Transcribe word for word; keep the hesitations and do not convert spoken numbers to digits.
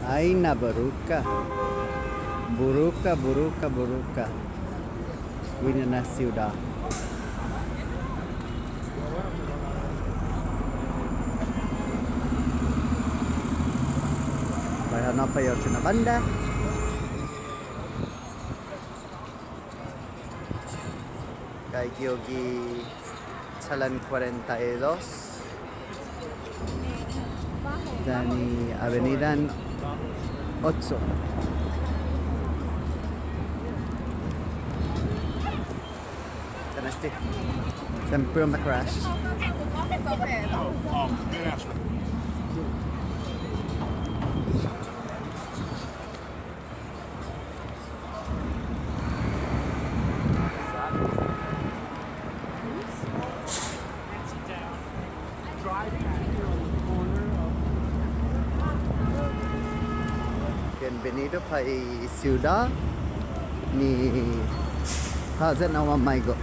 Ai na buruka. Buruka, buruka, buruka. Guini na siudå. Bai hu na'pai otro na bånda. Gaige yu' gi Chalan kuarenta i dos. Yan i Avenidan ocho. Yan este. Yan puru ma crash. Bienvenido pa' i siudå ni Plaza na Wamaigo.